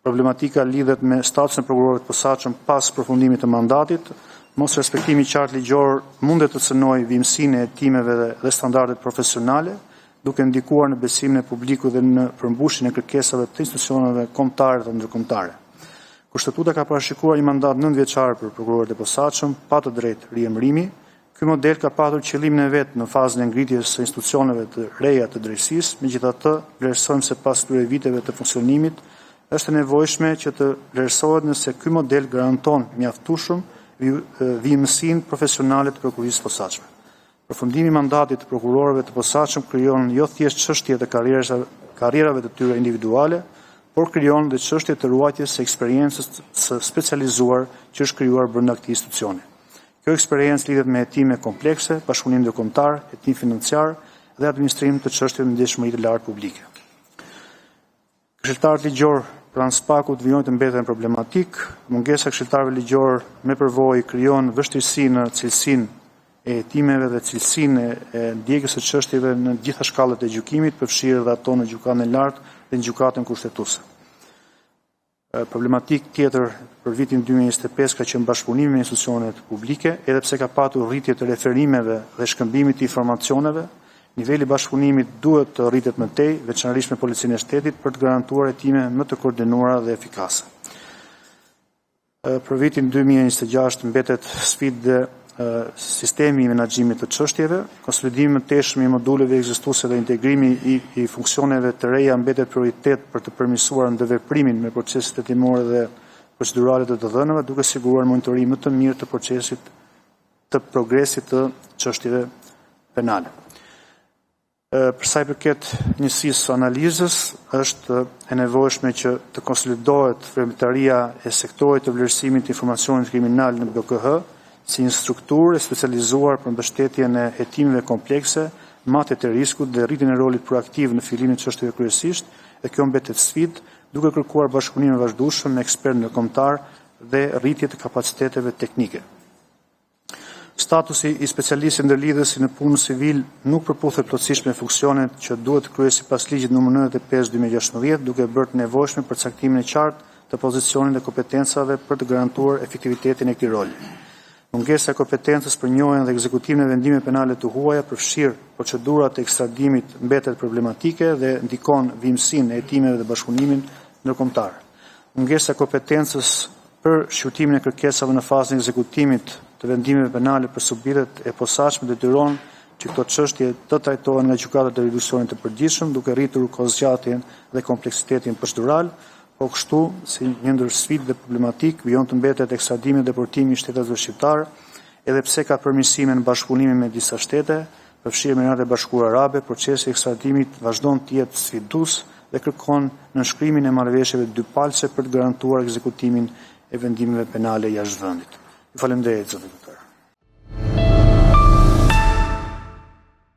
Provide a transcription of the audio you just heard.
Problematika lidhet me statusin e prokurorëve të posaçëm pas përfundimit të mandatit. Mosrespektimi i qartë ligjor mund të cenojë vijimësinë e hetimeve dhe standardet profesionale, duke ndikuar në besimin e publikut dhe në përmbushjen e kërkesave të institucioneve kombëtare dhe ndërkombëtare. Kushtetuta ka parashikuar një mandat 9-vjeçar për prokurorët e posaçëm, pa të drejtë riemërimi. Ky model ka pasur qëllimin e vet në fazën e ngritjes së institucioneve të reja të drejtësisë, megjithatë vlerësojmë se pas këtyre viteve të funksionimit është e nevojshme që të vlerësohet nëse ky model garanton mjaftueshëm vijimësinë profesionale të Prokurorisë së Posaçme. Përfundimi i mandatit të prokurorëve të posaçëm krijon jo thjesht çështje të karrierave të tyre individuale, por krijon edhe çështje të ruajtjes së eksperiencës së specializuar që është krijuar brenda këtij institucioni. Kjo eksperiencë lidhet me hetime komplekse, bashkëpunim ndërkombëtar, hetim financiar dhe administrim të çështjeve me ndjeshmëri të lartë publike. Këshilltarët ligjorë pranë SPAK-ut vijojnë të mbeten problematikë. Mungesa e këshilltarëve ligjorë me përvojë krijon vështirësi në cilësinë e hetimeve dhe cilësinë e ndjekjes së çështjeve në të gjitha shkallët e gjykimit, përfshirë edhe ato në Gjykatën e Lartë dhe në Gjykatën Kushtetuese. Problematikë tjetër për vitin 2025 ka qenë bashkëpunimi me institucionet publike. Edhe pse ka pasur rritje të referimeve dhe shkëmbimit të informacioneve, niveli i bashkëpunimit duhet të rritet më tej, veçanërisht me Policinë e Shtetit, për të garantuar hetime më të koordinuara dhe efikase. Për vitin 2026 mbetet sfidë sistemi i menaxhimit të çështjeve. Konsolidimi i mëtejshëm i moduleve ekzistuese dhe integrimi i funksioneve të reja mbetet prioritet për të përmirësuar ndërveprimin me proceset hetimore dhe procedurale të të dhënave, duke siguruar monitorim më të mirë të procesit të progresit të çështjeve penale. Për sa i përket njësisë së analizës, është e nevojshme që të konsolidohet veprimtaria e sektorit të vlerësimit të informacionit kriminal në BKH, si një strukturë e specializuar për mbështetjen e hetimeve komplekse, matjet e riskut dhe rritjen e rolit proaktiv në fillimin e çështjeve kryesisht, dhe kjo mbetet sfidë, duke kërkuar bashkëpunim të vazhdueshëm me ekspertë ndërkombëtarë dhe rritje të kapaciteteve teknike. Statusi i specialistit ndërlidhës si nëpunës civil nuk përputhet plotësisht me funksionet që duhet të kryejë sipas ligjit nr. 95/2016, duke e bërë të nevojshëm përcaktimin e qartë të pozicionit dhe kompetencave për të garantuar efektivitetin e këtij roli. Mungesa e kompetencës për njohjen dhe ekzekutimin e vendimeve penale të huaja, përfshirë procedurat e ekstradimit, mbetet problematike dhe ndikon vijimësinë e hetimeve dhe bashkëpunimin ndërkombëtar. Mungesa e kompetencës për shqyrtimin e kërkesave në fazën e ekzekutimit të vendimeve penale për subjektet e posaçme detyron që këto çështje të trajtohen nga gjykatat e juridiksionit të përgjithshëm, duke rritur kohëzgjatjen dhe kompleksitetin procedural. Po kështu, si një ndër sfidat dhe problematika vijon të mbetet ekstradimi dhe deportimi i shtetasve shqiptarë. Edhe pse ka përmirësime në bashkëpunimin me disa shtete, përfshirë Emiratet e Bashkuara Arabe, procesi i ekstradimit vazhdon të jetë sfidues dhe kërkon nënshkrimin e marrëveshjeve dypalëshe për të garantuar ekzekutimin e vendimeve penale jashtë vendit. Faleminderit, zoti kryetar!